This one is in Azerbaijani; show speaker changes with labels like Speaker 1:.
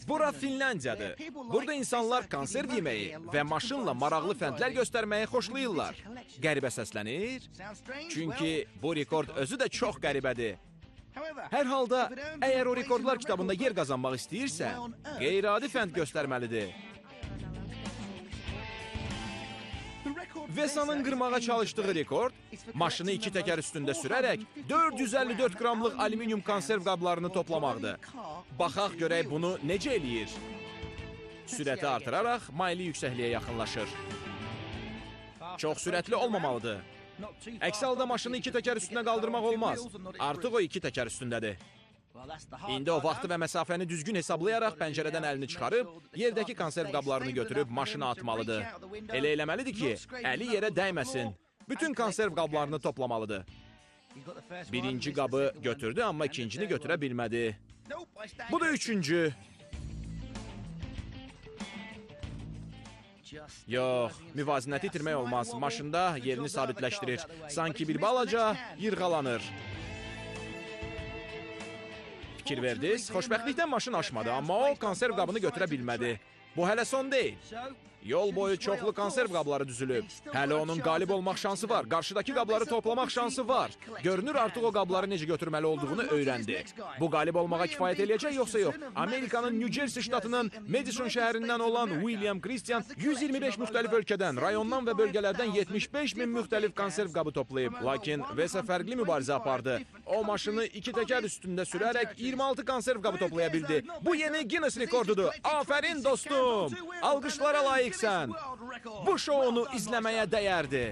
Speaker 1: Bura Finlandiyadır. Burada insanlar konserv yeməyi və maşınla maraqlı fəndlər göstərməyi xoşlayırlar. Qəribə səslənir. Çünki bu rekord özü də çox qəribədir. Hər halda, əgər o rekordlar kitabında yer qazanmaq istəyirsə, qeyri-adi fənd göstərməlidir. Vesanın qırmağa çalışdığı rekord, maşını iki təkər üstündə sürərək 454 qramlıq alüminium konserv qablarını toplamaqdır. Baxaq görək bunu necə eləyir. Sürəti artıraraq maylı yüksəkliyə yaxınlaşır. Çox sürətli olmamalıdır. Əksi halda maşını iki təkər üstünə qaldırmaq olmaz. Artıq o iki təkər üstündədir. İndi o vaxtı və məsafəni düzgün hesablayaraq pəncərədən əlini çıxarıb, yerdəki konserv qablarını götürüb maşına atmalıdır. Elə eləməlidir ki, əli yerə dəyməsin. Bütün konserv qablarını toplamalıdır. Birinci qabı götürdü, amma ikincini götürə bilmədi. Bu da üçüncü. Yox, müvazinəti itirmək olmaz. Maşında yerini sabitləşdirir. Sanki bir balaca yırğalanır. Fikir verdiniz, xoşbəxtlikdən maşın aşmadı, amma o konserv qabını götürə bilmədi. Bu hələ son deyil. Yol boyu çoxlu konserv qabları düzülüb. Hələ onun qalib olmaq şansı var, qarşıdakı qabları toplamaq şansı var. Görünür artıq o qabları necə götürməli olduğunu öyrəndi. Bu qalib olmağa kifayət eləyəcək yoxsa yox? Amerikanın New Jersey ştatının Madison şəhərindən olan William Christian 125 müxtəlif ölkədən, rayondan və bölgələrdən 75 min müxtəlif konserv qabı toplayıb. Lakin Vesa fərqli mübarizə apardı. O maşını iki təkər üstündə sürərək 26 konserv qabı toplaya bildi. Bu yeni Guinness rekordudur. Afərin dostum! Alqışlara layiqsən. Bu şounu izləməyə dəyərdi.